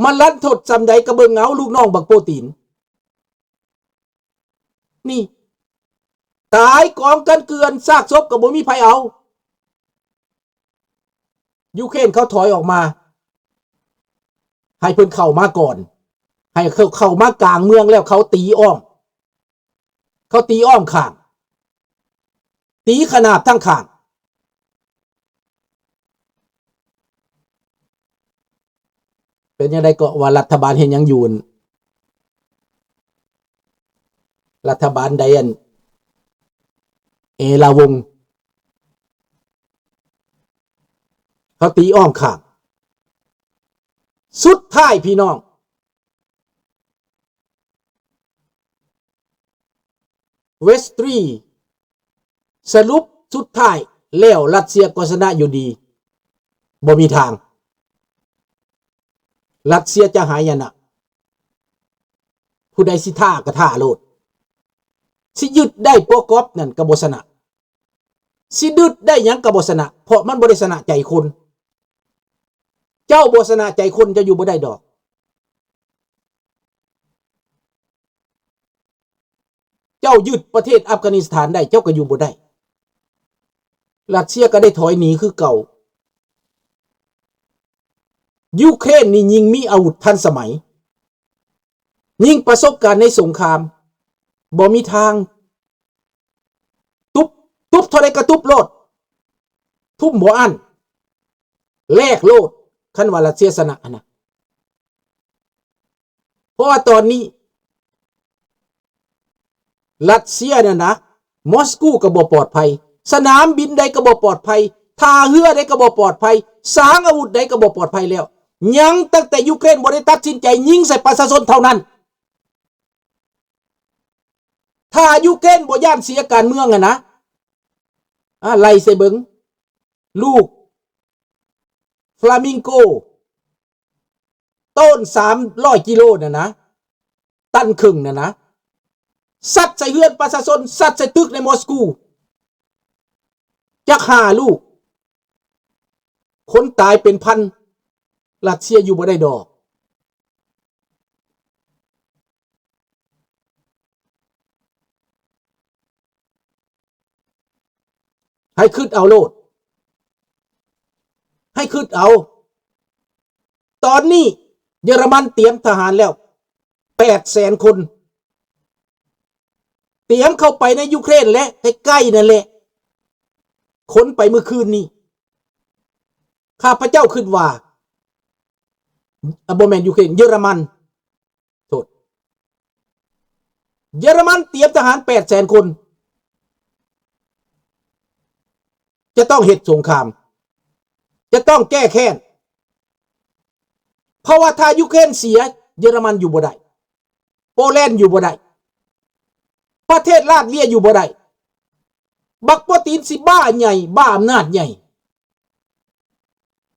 ມັນລັນທົດສ່ຳໃດກໍເບິ່ງເອົາ ລູກນ້ອງບັກໂປຕີນ ນີ້ ຕາຍກອງກັນເກືອນ ຊາກສົບກໍບໍ່ມີໃຜເອົາ. ຢູເຄຣນເຂົາຖອຍອອກມາ ໃຫ້ເພິ່ນເຂົ້າມາກ່ອນ ໃຫ້ເຂົາເຂົ້າມາກາງເມືອງແລ້ວ ເຂົາຕີອ້ອມ ເຂົາຕີອ້ອມຂ້າງ ຕີຂະໜາບທັງຂ້າງ. ເປັນຈັ່ງໃດເກາະວ່າລັດຖະບານເຮັດຫຍັງຢູ່ ລັດຖະບານໃດອັນ ເອລາວົງ ເຂົາຕີອ້ອມຂ້າງ. ສຸດທ້າຍພີ່ນ້ອງ ເວສຕຣີ ສະຫຼຸບສຸດທ້າຍແລ້ວ ຣັດເຊຍກໍຊະນະຢູ່ດີ. ບໍ່ມີທາງ ຣັດເຊຍຈະຫາຍນະ. ຜູ້ໃດຊິທ້າກໍທ້າໂລດ ຊິຍຶດໄດ້ໂປກອບນັ້ນກໍບໍ່ຊະນະ ຊິຍຶດໄດ້ຫຍັງກໍບໍ່ຊະນະ ເພາະມັນບໍ່ໄດ້ຊະນະໃຈຄົນ. ເຈົ້າບໍ່ຊະນະໃຈຄົນ ເຈົ້າຢູ່ບໍ່ໄດ້ດອກ. ເຈົ້າຍຶດປະເທດອັຟການິສຖານໄດ້ ເຈົ້າກໍຢູ່ບໍ່ໄດ້. ຣັດເຊຍກໍໄດ້ຖອຍໜີຄືເກົ່າ. ຢູເຄຣນນີ້ຍິ່ງມີອາວຸດທັນສະໄໝ, ຍິ່ງປະສົບການໃນສົງຄາມ, ບໍ່ມີທາງ. ຕຸບ, ຕຸບເທົ່າໃດກໍຕຸບໂລດ, ທຸ່ມບໍ່ອັ້ນ, ແລກໂລດ, ຄັນວ່າຣັດເຊຍຊະນະຫັ້ນນະ. ເພາະວ່າຕອນນີ້ຣັດເຊຍນັ້ນນະ, ມອສກູກໍບໍ່ປອດໄພ, ສະໜາມບິນໃດກໍບໍ່ປອດໄພ, ທ່າເຮືອໃດກໍບໍ່ປອດໄພ, ສາງອາວຸດໃດກໍບໍ່ປອດໄພແລ້ວ. ຍັງຕັ້ງແຕ່ຢູເຄຣນບໍ່ໄດ້ຕັດສິນໃຈຍິງໃສ່ປະຊາຊົນເທົ່ານັ້ນ. ຖ້າຢູເຄຣນບໍ່ຢ້ານເສຍການເມືອງຫັ້ນນະ, ອາ, ໄລ່ໃສ່ເບິ່ງ, ລູກຟລາມິງໂກ ໂຕນສາມຮ້ອຍກິໂລນັ້ນນະ, ຕັນເຄິ່ງນັ້ນນະ, ຊັດໃສ່ເຮືອນປະຊາຊົນ, ຊັດໃສ່ຕຶກໃນມອສກູ, ຈັກຫ້າລູກ, ຄົນຕາຍເປັນພັນ, ຣັດເຊຍຢູ່ບໍ່ໄດ້ດອກ. ໃຫ້ຄິດເອົາໂລດ, ໃຫ້ຄິດເອົາ. ຕອນນີ້ເຢຍລະມັນຕຽມທະຫານແລ້ວແປດແສນຄົນ, ຕຽມເຂົ້າໄປໃນຢູເຄຣນແຫຼະ, ໃກ້ໆນັ້ນແຫຼະ, ຂົນໄປມື້ຄືນນີ້. ຂ້າພະເຈົ້າຄິດວ່າ, ອາ, ບໍ່ແມ່ນຢູເຄຣນ, ເຢຍລະມັນ. ໂທດ. ເຢຍລະມັນຕຽມທະຫານແປດແສນຄົນ, ຈະຕ້ອງເຮັດສົງຄາມ, ຈະຕ້ອງແກ້ແຄ້ນ. ເພາະວ່າຖ້າຢູເຄຣນເສຍ, ເຢຍລະມັນຢູ່ບໍ່ໄດ້, ໂປແລນຢູ່ບໍ່ໄດ້, ປະເທດລາດເວຍຢູ່ບໍ່ໄດ້. ບັກໂປຕີນຊິບ້າໃຫຍ່, ບ້າອຳນາດໃຫຍ່.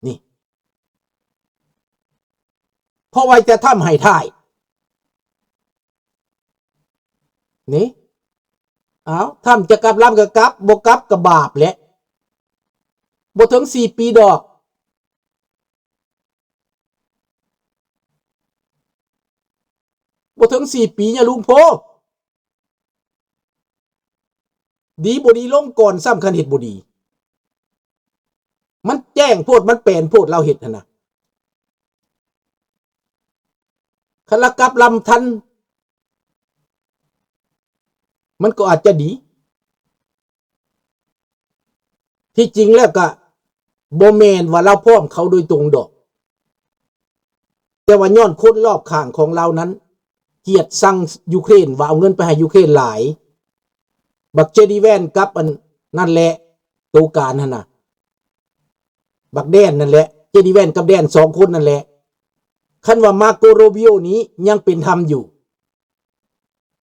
ນີ້. ເພາະວ່າຈະທຳໃຫ້ທ້າຍ. ນີ້. ເອົາ, ທຳຈະກັບລຳກໍກັບ, ບໍ່ກັບກໍບາບແຫຼະ. ບໍ່ເຖິງສີ່ປີດອກ. ບໍ່ເຖິງສີ່ປີຍາລຸງໂພ. ດີບໍ່ດີລົງກ່ອນຊ້ຳ ຄັນເຮັດບໍ່ດີ. ມັນແຈ້ງໂພດ, ມັນແປນໂພດ, ລາວເຮັດຫັ້ນນະ. ຄັນລາວກັບລຳທັນ, ມັນກໍອາດຈະດີ. ທີ່ຈິງແລ້ວກະບໍ່ແມ່ນວ່າລາວພ້ອມເຂົາໂດຍຕົງດອກ, ແຕ່ວ່າຍ້ອນຄົນລອບຂ້າງຂອງລາວນັ້ນກຽດຊັງຢູເຄຣນ, ວ່າເອົາເງິນໄປໃຫ້ຢູເຄຣນຫຼາຍ. ບັກເຈດີແວນກັບອັນນັ້ນແຫຼະ, ໂຕການຫັ້ນນະ, ບັກແດນນັ້ນແຫຼະ, ເຈດີແວນກັບແດນ ສອງຄົນນັ້ນແຫຼະ. ຄັນວ່າມາໂກໂຣບິໂອນີ້ຍັງເປັນທຳຢູ່.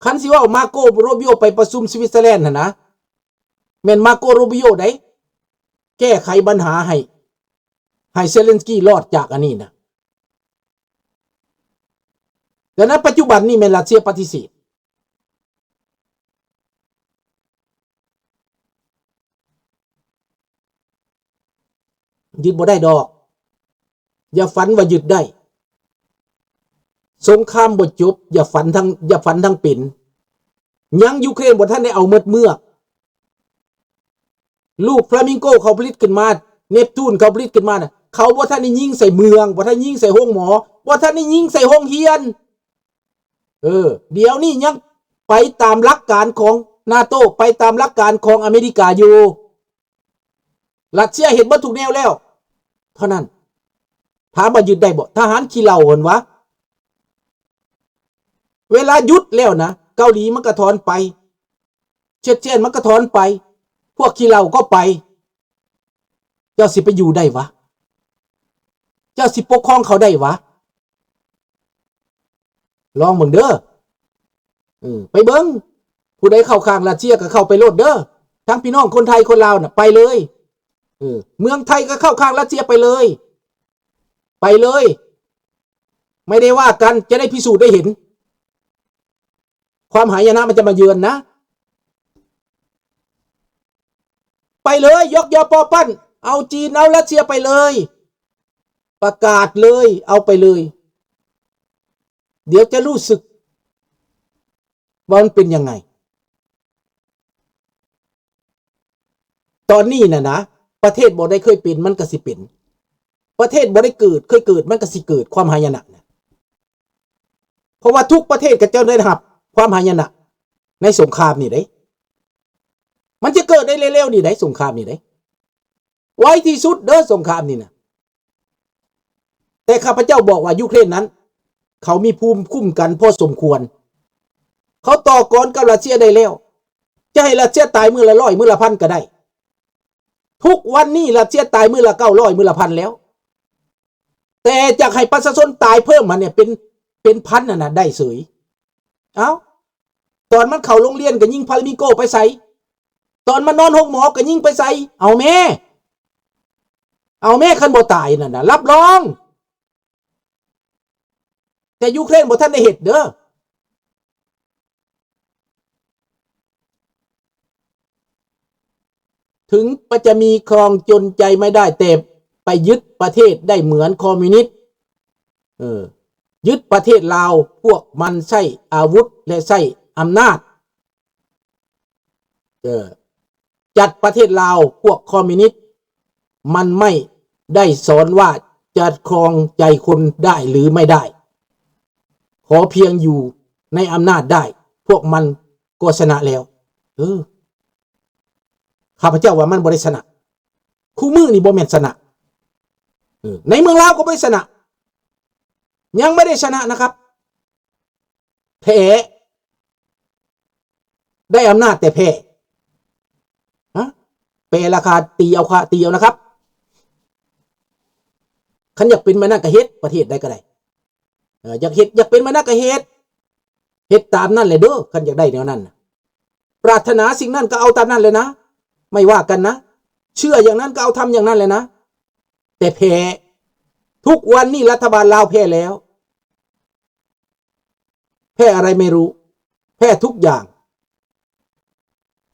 ຄັນຊິເວົ້າມາໂກໂຣບິໂອໄປປະຊຸມສະວິດເຊີແລນຫັ້ນນະ, ແມ່ນມາໂກໂຣບິໂອໃດແກ້ໄຂບັນຫາໃຫ້, ໃຫ້ເຊເລັນສກີລອດຈາກອັນນີ້ນະ. ແຕ່ໃນປັດຈຸບັນນີ້ແມ່ນຣັດເຊຍປະຕິເສດ. ຍຶດບໍ່ໄດ້ດອກ. ຢ່າຝັນວ່າຍຶດໄດ້. ສົງຄາມບໍ່ຈົບ, ຢ່າຝັນທັງ, ຢ່າຝັນທັງເປັນ. ຍັງຢູເຄຣນບໍ່ທັນໄດ້ເອົາໝົດເມືອກ. ລູກຟລາມິງໂກເຂົາຜະລິດຂຶ້ນມາ, ເນບທູນເຂົາຜະລິດຂຶ້ນມານະ, ເຂົາບໍ່ທັນໄດ້ຍິງໃສ່ເມືອງ, ບໍ່ທັນຍິງໃສ່ໂຮງໝໍ, ບໍ່ທັນໄດ້ຍິງໃສ່ໂຮງຮຽນ. ເອີ, ດຽວນີ້ຍັງໄປຕາມຫຼັກການຂອງນາໂຕ, ໄປຕາມຫຼັກການຂອງອາເມລິກາຢູ່. ຣັດເຊຍເຮັດເບິດທຸກແນວແລ້ວເທົ່ານັ້ນ. ຖາມວ່າຢຸດໄດ້ບໍ່? ທະຫານຂີ້ເຫຼົ້າຫັ້ນຫວາ. ເວລາຢຸດແລ້ວນະ, ເກົາຫຼີມັນກໍຖອນໄປ, ເຊັດເຈນມັນກໍຖອນໄປ, ພວກຂີ້ເຫຼົ້າກໍໄປ. ເຈົ້າຊິໄປຢູ່ໄດ້ຫວາ? ເຈົ້າຊິປົກຄອງເຂົາໄດ້ຫວາ? ລອງເບິ່ງເດີ. ເອີ, ໄປເບິ່ງ. ຜູ້ໃດເຂົ້າຂ້າງຣັດເຊຍກໍເຂົ້າໄປໂລດເດີ. ທັງພີ່ນ້ອງຄົນໄທຄົນລາວນະ, ໄປເລີຍ. ເອີ, ເມືອງໄທກໍເຂົ້າຂ້າງຣັດເຊຍ, ໄປເລີຍ. ໄປເລີຍ. ໄມ່ໄດ້ວ່າກັນ, ຈະໄດ້ພິສູດໄດ້ເຫັນ. ຄວາມຫາຍະນະມັນຈະມາເຢືອນນະ. ໄປເລີຍ, ຍົກຍໍປໍ້າປັ້ນ, ເອົາຈີນ, ເອົາຣັດເຊຍໄປເລີຍ. ປະກາດເລີຍ, ເອົາໄປເລີຍ. ດຽວຈະຮູ້ສຶກວ່າມັນເປັນຍັງໄງ. ຕອນນີ້ນະນະ, ປະເທດບໍ່ໄດ້ເຄີຍເປັນ, ມັນກໍຊິເປັນ. ປະເທດບໍ່ໄດ້ເກີດ, ເຄີຍເກີດ, ມັນກໍຊິເກີດຄວາມຫາຍະນະນະ. ເພາະວ່າທຸກປະເທດເຂົາເຈົ້າໄດ້ຮັບຄວາມຫາຍະນະໃນສົງຄາມນີ້ເດ້. ມັນຈະເກີດໄດ້ເລັວໆນີ້ເດ້, ສົງຄາມນີ້ເດ້. ໄວທີ່ສຸດເດີ, ສົງຄາມນີ້ນະ. ແຕ່ຂ້າພະເຈົ້າບອກວ່າຢູເຄຣນນັ້ນ ເຂົາມີພູມຄຸ້ມກັນພໍສົມຄວນ. ເຂົາຕໍ່ກອນກັບຣັດເຊຍໄດ້ແລ້ວ. ຈະໃຫ້ຣັດເຊຍຕາຍມື້ລະຮ້ອຍ, ມື້ລະພັນກໍໄດ້. ທຸກວັນນີ້ຣັດເຊຍຕາຍມື້ລະເກົ້າຮ້ອຍ, ມື້ລະພັນແລ້ວ. ແຕ່ຢາກໃຫ້ປະຊາຊົນຕາຍເພີ່ມຫັ້ນນີ້ ເປັນ, ເປັນພັນຫັ້ນນະ ໄດ້ເສີຍ. ເອົ້າ, ຕອນມັນເຂົ້າໂຮງຮຽນກໍຍິງຟາລາມິງໂກໄປໃສ? ຕອນມັນນອນໂຮງໝໍກໍຍິງໄປໃສ? ເອົາແມ້, ເອົາແມ້, ຄັນບໍ່ຕາຍນັ້ນນະ, ຮັບຮອງ. ແຕ່ຢູເຄຣນບໍ່ທັນໄດ້ເຮັດເດີ. ເຖິງຈະມີຄອງຈົນໃຈໄມ່ໄດ້, ແຕ່ໄປຍຶດປະເທດໄດ້ເໝືອນຄອມມິວນິດ. ເອີ, ຍຶດປະເທດລາວ, ພວກມັນໃຊ້ອາວຸດ ແລະ ໃຊ້ອຳນາດ. ເອີ, ຈັດປະເທດລາວ, ພວກຄອມມິວນິດ, ມັນໄມ່ໄດ້ສອນວ່າຈະຄອງໃຈຄົນໄດ້ຫຼືໄມ່ໄດ້. ຂໍພຽງຢູ່ໃນອຳນາດໄດ້, ພວກມັນ ກໍຊະນະແລ້ວ. ເອີ, ຂ້າພະເຈົ້າວ່າມັນບໍ່ໄດ້ຊະນະ. ຄູ່ມື້ນີ້ບໍ່ແມ່ນຊະນະ. ເອີ, ໃນເມືອງລາວກໍບໍ່ໄດ້ຊະນະ. ຍັງບໍ່ໄດ້ຊະນະນະຄັບ. ແພ້. ໄດ້ອຳນາດແຕ່ແພ້. ຮະ? ແປລາຄາ ຕີເອົາຄາ, ຕີເອົານະຄັບ. ຄັນຢາກເປັນແບບນັ້ນກໍເຮັດ, ປະເທດໃດກໍໄດ້. ເອີ, ຢາກເຮັດ, ຢາກເປັນມານະກະເຮັດ, ເຮັດຕາມນັ້ນແຫຼະເດີ, ຄັນຢາກໄດ້ແນວນັ້ນນະ. ປາດຖະໜາສິ່ງນັ້ນກໍເອົາຕາມນັ້ນແຫຼະນະ, ໄມ່ວ່າກັນນະ. ເຊື່ອຢ່າງນັ້ນກໍເອົາທຳຢ່າງນັ້ນແຫຼະນະ. ແຕ່ແພ້, ທຸກວັນນີ້ລັດຖະບານລາວແພ້ແລ້ວ. ແພ້ອະໄລໄມ່ຮູ້, ແພ້ທຸກຢ່າງ.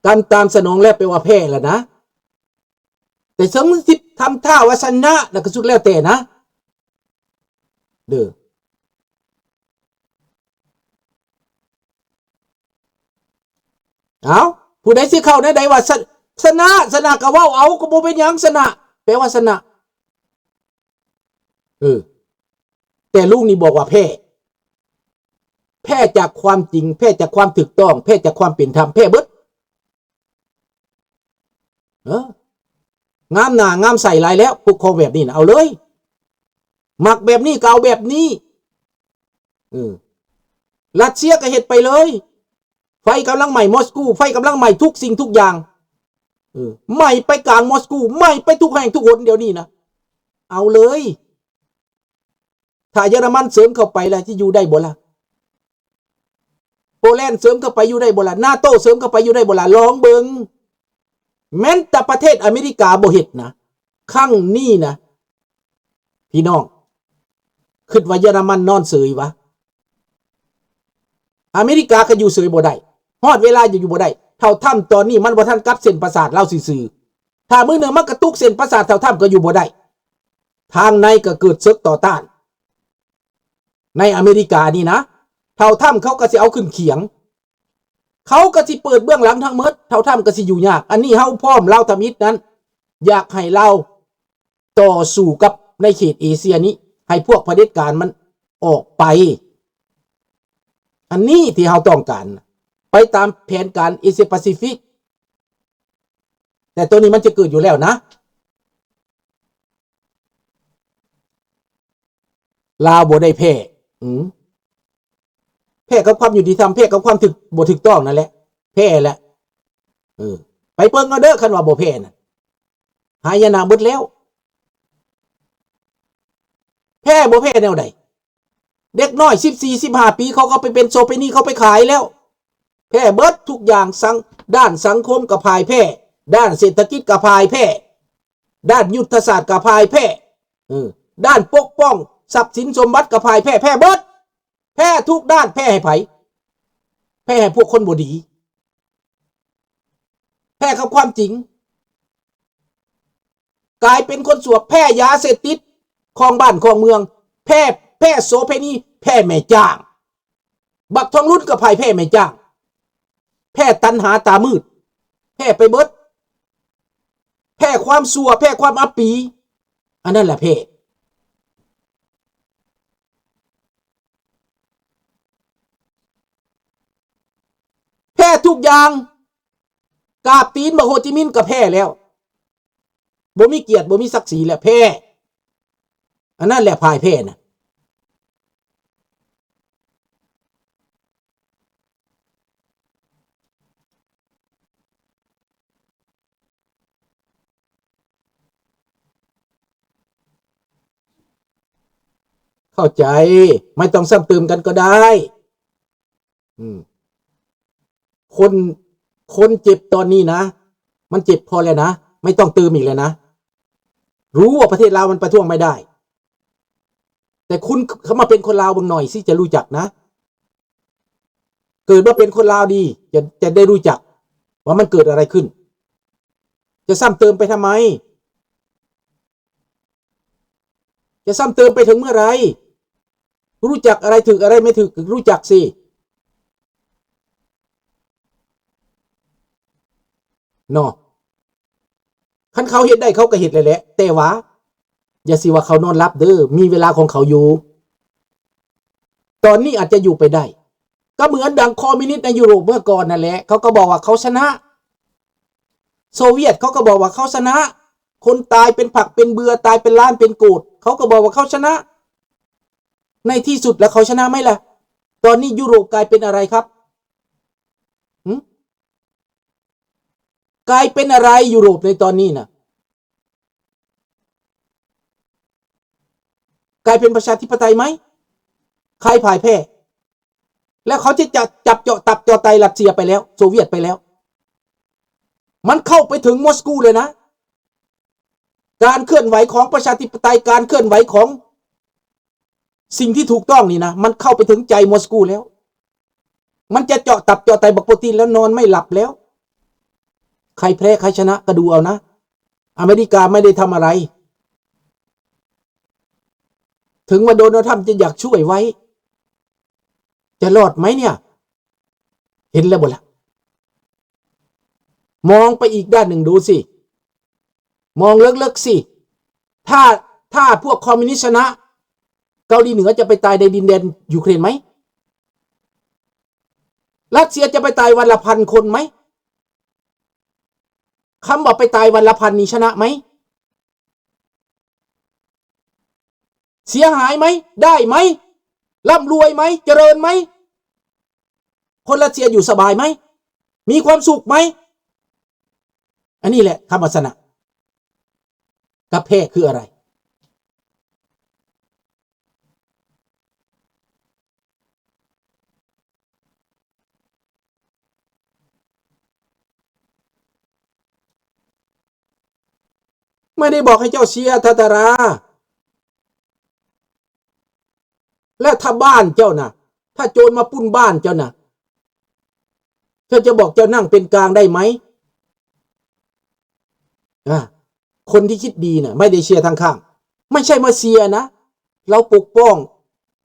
ກຳຕາມສະໜອງແລ້ວແປວ່າແພ້ແລ້ວນະ. ແຕ່ເຊິ່ງຊິທຳທ່າວ່າຊະນະ ແລ້ວກໍສຸດແລ້ວແຕ່ນະ ເດີ. ເອົ້າ, ຜູ້ໃດຊິເຂົ້າແນວໃດວ່າຊະ, ຊະນະ, ຊະນະກໍເວົ້າເອົາ, ກໍບໍ່ເປັນຫຍັງ, ຊະນະ ແປວ່າຊະນະ. ເອີ, ແຕ່ລຸງນີ້ບອກວ່າແພ້. ແພ້ຈາກຄວາມຈິງ, ແພ້ຈາກຄວາມຖືກຕ້ອງ, ແພ້ຈາກຄວາມເປັນທຳ, ແພ້ເບິດ. ເອີ, ງາມໜ້າງາມໃສຫຼາຍແລ້ວ, ຜູ້ຄອງແບບນີ້ນະ, ເອົາເລີຍ. ມັກແບບນີ້ກໍເອົາແບບນີ້. ເອີ, ຣັດເຊຍກໍເຮັດໄປເລີຍ. ໄຟກຳລັງໄໝ້ມອສກູ, ໄຟກຳລັງໄໝ້ທຸກສິ່ງທຸກຢ່າງ. ເອີ, ໄໝ້ໄປກາງມອສກູ, ໄໝ້ໄປທຸກແຫ່ງທຸກຫົນດຽວນີ້ນະ. ເອົາເລີຍ. ຖ້າເຢຍລະມັນເສີມເຂົ້າໄປລະ ຊິຢູ່ໄດ້ບໍ່ລະ? ໂປແລນເສີມເຂົ້າໄປຢູ່ໄດ້ບໍ່ລະ? ນາໂຕເສີມເຂົ້າໄປຢູ່ໄດ້ບໍ່ລະ? ລອງເບິ່ງ. ແມ່ນແຕ່ປະເທດອາເມລິກາບໍ່ເຮັດນະ. ຄັ້ງນີ້ນະ ພີ່ນ້ອງ ຄິດວ່າເຢຍລະມັນນອນເສີຍຫວາ? ອາເມລິກາກໍຢູ່ເສີຍບໍ່ໄດ້. ຮອດເວລາຢູ່ ຢູ່ບໍ່ໄດ້. ເຖົ້າທຳຕອນນີ້ມັນບໍ່ທັນກັບເສັ້ນປະສາດລາວຊື່ໆ. ຖ້າມື້ໜຶ່ງມັນກະຕຸກເສັ້ນປະສາດເຖົ້າທຳກໍຢູ່ບໍ່ໄດ້. ທາງໃນກໍເກີດເສິກຕໍ່ຕ້ານ. ໃນອາເມລິການີ້ນະ ເຖົ້າທຳເຂົາກໍຊິເອົາຂຶ້ນຂຽງ ເຂົາກໍຊິເປີດເບື້ອງຫຼັງທັງໝົດ ເຖົ້າທຳກໍຊິຢູ່ຍາກ. ອັນນີ້ເຮົາພ້ອມລາວທຳອິດນັ້ນ ຢາກໃຫ້ລາວຕໍ່ສູ້ກັບໃນເຂດເອເຊຍນີ້ ໃຫ້ພວກຜະເດັດການມັນອອກໄປ. ອັນນີ້ທີ່ເຮົາຕ້ອງການ ໄປຕາມແຜນການເອເຊຍປາຊີຟິກ ແຕ່ໂຕນີ້ມັນຈະເກີດຢູ່ແລ້ວນະ. ລາວບໍ່ໄດ້ແພ້ ອືມ ແພ້ກັບຄວາມຍຸຕິທຳ ແພ້ກັບຄວາມຖືກ ບໍ່ຖືກຕ້ອງນັ້ນແຫຼະ ແພ້ແຫຼະ. ເອີ ໄປເບິ່ງເອົາເດີ ຄັນວ່າບໍ່ແພ້ນະ ຫາຍະນະເບິດແລ້ວ. ແພ້ບໍ່ແພ້ແນວໃດ? ເດັກນ້ອຍສິບສີ່ ສິບຫ້າປີ ເຂົາກໍໄປເປັນໂສເພນີ ເຂົາໄປຂາຍແລ້ວ. ແພ້ເບິດທຸກຢ່າງ ສັງ ດ້ານສັງຄົມກໍພ່າຍແພ້ ດ້ານເສດຖະກິດກໍພ່າຍແພ້ ດ້ານຍຸດທະສາດກໍພ່າຍແພ້ ເອີ ດ້ານປົກປ້ອງຊັບສິນສົມບັດກໍພ່າຍແພ້ ແພ້ເບິດ ແພ້ທຸກດ້ານ. ແພ້ໃຫ້ໃຜ? ແພ້ໃຫ້ພວກຄົນບໍ່ດີ ແພ້ກັບຄວາມຈິງ ກາຍເປັນຄົນຊົ່ວ ແພ້ຢາເສບຕິດ ຄອງບ້ານຄອງເມືອງ ແພ້ ແພ້ໂສເພນີ ແພ້ແມ່ຈ້າງ. ບັກທອງລຸນກໍພ່າຍແພ້ແມ່ຈ້າງ ແພ້ຕັນຫາຕາມືດ ແພ້ໄປເບິດ ແພ້ຄວາມຊົ່ວ ແພ້ຄວາມອັບປີ ອັນນັ້ນແຫຼະແພ້ ແພ້ທຸກຢ່າງ. ກາບຕີນບັກໂຮຈິມິນກໍແພ້ແລ້ວ ບໍ່ມີກຽດ ບໍ່ມີສັກສີແລ້ວ ແພ້ ອັນນັ້ນແຫຼະພ່າຍແພ້ນະ. ເຂົ້າໃຈ ໄມ່ຕ້ອງຊ້ຳເຕີມກັນກໍໄດ້. ອືມ ຄົນ ຄົນເຈັບຕອນນີ້ນະ ມັນເຈັບພໍແລ້ວນະ ໄມ່ຕ້ອງເຕີມອີກແລ້ວນະ. ຮູ້ວ່າປະເທດລາວມັນປະທ້ວງໄມ່ໄດ້ ແຕ່ຄຸນເຂົ້າມາເປັນຄົນລາວເບິ່ງໜ່ອຍຊິ ຈະຮູ້ຈັກນະ. ເກີດມາເປັນຄົນລາວດີ ຈະ ຈະໄດ້ຮູ້ຈັກວ່າມັນເກີດອະໄລຂຶ້ນ. ຈະຊ້ຳເຕີມໄປທຳໄມ? ຈະຊ້ຳເຕີມໄປເຖິງເມື່ອໃດ? ຮູ້ຈັກອະໄລຖືກອະໄລໄມ່ຖືກ ຮູ້ຈັກຊິ ເນາະ. ຄັນເຂົາເຮັດໄດ້ ເຂົາກໍເຮັດແລ້ວແຫຼະ ແຕ່ວ່າຢ່າຊິວ່າເຂົານອນຫຼັບເດີ ມີເວລາຂອງເຂົາຢູ່. ຕອນນີ້ອາດຈະຢູ່ໄປໄດ້ ກໍເໝືອນດັ່ງຄອມມິວນິດໃນຢູໂຣບເມື່ອກ່ອນນັ້ນແຫຼະ ເຂົາກໍບອກວ່າເຂົາຊະນະ. ໂຊວຽດເຂົາກໍບອກວ່າເຂົາຊະນະ ຄົນຕາຍເປັນຜັກເປັນເບືອ ຕາຍເປັນລ້ານເປັນໂກດ ເຂົາກໍບອກວ່າເຂົາຊະນະ. ໃນທີ່ສຸດແລ້ວເຂົາຊະນະໄໝລະ? ຕອນນີ້ຢູໂຣບກາຍເປັນອະໄລຄັບ? ຫື? ກາຍເປັນອະໄລຢູໂຣບໃນຕອນນີ້ນະ? ກາຍເປັນປະຊາທິປະໄຕໄໝ? ໃຄພ່າຍແພ້? ແລ້ວເຂົາຈະຈັບ ຈັບເຈາະຕັບເຈາະໄຕຣັດເຊຍໄປແລ້ວ ໂຊວຽດໄປແລ້ວ ມັນເຂົ້າໄປເຖິງມົສກູແລ້ວນະ. ການເຄື່ອນໄຫວຂອງປະຊາທິປະໄຕ ການເຄື່ອນໄຫວຂອງສິ່ງທີ່ຖືກຕ້ອງນີ້ນະ ມັນເຂົ້າໄປເຖິງໃຈມົສກູແລ້ວ. ມັນຈະເຈາະຕັບເຈາະໄຕບັກໂປຕິນແລ້ວ ນອນໄມ່ຫຼັບແລ້ວ. ໃຄແພ້ໃຄຊະນະກໍດູເອົານະ. ອາເມລິກາໄມ່ໄດ້ທຳອະໄລ. ເຖິງວ່າໂດນັລທຳຈະຢາກຊ່ວຍໄວ້ ຈະລອດໄໝເນຍ? ເຫັນແລ້ວບໍ່ລະ? ມອງໄປອີກດ້ານໜຶ່ງດູຊິ ມອງເລິກໆຊິ. ຖ້າ ຖ້າພວກຄອມມິວນິດຊະນະ ເກົາຫຼີເໜືອຈະໄປຕາຍໃນດິນແດນຢູເຄຣນໄໝ? ຣັດເຊຍຈະໄປຕາຍວັນລະພັນຄົນໄໝ? ຄຳວ່າໄປຕາຍວັນລະພັນນີ້ຊະນະໄໝ? ເສຍຫາຍໄໝ? ໄດ້ໄໝ? ລ່ຳລວຍໄໝ? ຈະເລີນໄໝ? ຄົນຣັດເຊຍຢູ່ສະບາຍໄໝ? ມີຄວາມສຸກໄໝ? ອັນນີ້ແຫຼະຄຳວ່າຊະນະກັບແພ້ຄືອະໄລ? ບໍ່ໄດ້ບອກໃຫ້ເຈົ້າເຊຍ ທ່ານທາລາ. ແລ້ວຖ້າບ້ານເຈົ້ານະ ຖ້າໂຈນມາປຸ້ນບ້ານເຈົ້ານະ ເຈົ້າຈະບອກເຈົ້ານັ່ງເປັນກາງໄດ້ໄໝ? ອາ ຄົນທີ່ຄິດດີນະ ໄມ່ໄດ້ເຊຍທາງຂ້າງ ໄມ່ໃຊ່ມາເຊຍນະ. ລາວປົກປ້ອງ